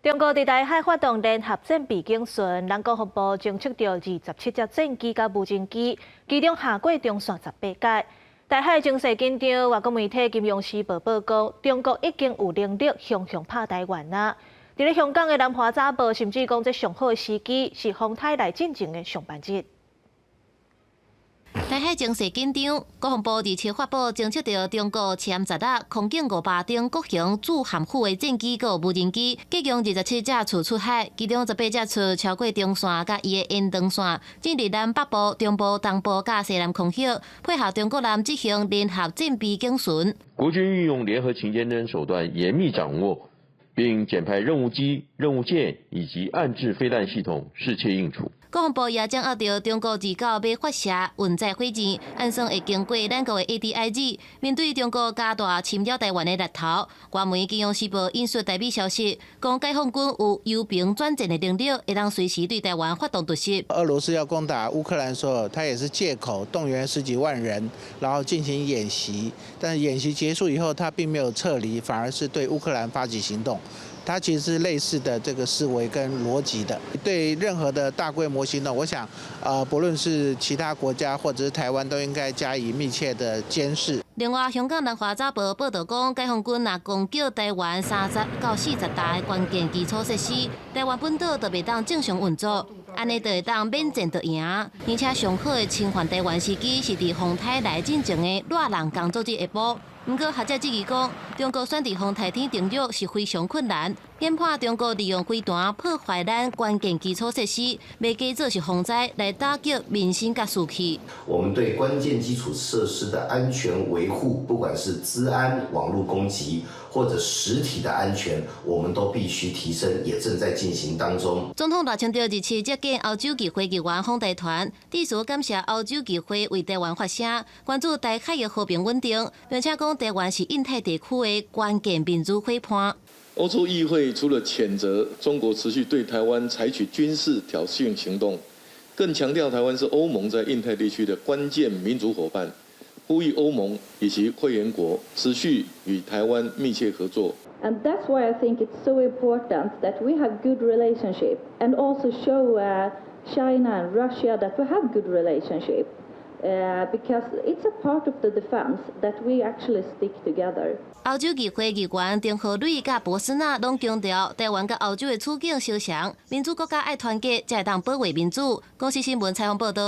中國佇台海發動聯合戰備警巡，咱國防部偵測著27隻戰機佮無人機，其中下過中線18擺。台海情勢緊張，外國媒體《金融時報》報告，中國已經有能力雄雄拍台灣啊！佇咧香港的南華早報甚至講，這上好的時機是風颱來進前的上班日。台海情勢緊張，國防部27發布偵測著中國殲十六、空警500等各型駐韓赴的戰機佮無人機，計共27隻次出海，其中18隻次超過中線佮伊的延長線，進入咱北部、中部、東部佮西南空域，配合中國艦執行聯合戰備警巡。國軍運用聯合勤監偵手段，嚴密掌握，並檢派任務機、任務艦以及岸置飛彈系統適切應處。國防部也掌握著中國29欲發射運載火箭，按算會經過咱國的 ADIZ。面對中國加大侵擾台灣的力頭，外媒《金融時報》引述台美消息，講解放軍有由平轉戰的能力，會當隨時對台灣發動突襲。俄羅斯要攻打烏克蘭的時候，他也是借口動員十幾萬人，然後進行演習。但是演習結束以後，他並沒有撤離，反而是對烏克蘭發起行動。它其實是類似的這個思維跟邏輯的。對任何的大規模行動，我想，不論是其他國家或者是台灣，都應該加以密切的監視。另外，香港南華早報報導講，解放軍若攻擊台灣30到40大的關鍵基礎設施，台灣本島就袂當正常運作，按呢就會當免戰就贏。而且上好的侵犯台灣時機是佇風颱來進前的熱人工作日下晡。毋過學者質疑講，中國選佇風颱天登陸是非常困難，研判中國利用飛彈破壞咱關鍵基礎設施，欲假做是風災來打擊民心佮士氣。我們對關鍵基礎設施的安全維護，不管是資安、網路攻擊或者實體的安全，我們都必須提升，也正在進行當中。總統賴清德27接見歐洲議會議員訪台團，致辭感謝歐洲議會為台灣發聲，關注台海的和平穩定，並且講台灣是印太地區的關鍵民主伙伴。歐洲議會除了譴責中國持續對台灣採取軍事挑釁行動，更強調台灣是歐盟在印太地區的關鍵民主夥伴，呼籲歐盟以及會員國持續與台灣密切合作。 And that's why I think it's so important that we have good relationship and also show China and Russia that we have good relationship. Because it's a part of the defense that we actually stick together. 歐洲議會議員丁何蕊佮博斯納攏強調，台灣佮歐洲的處境相像，民主國家愛團結，才會當保衛民主。公視新聞採訪報導。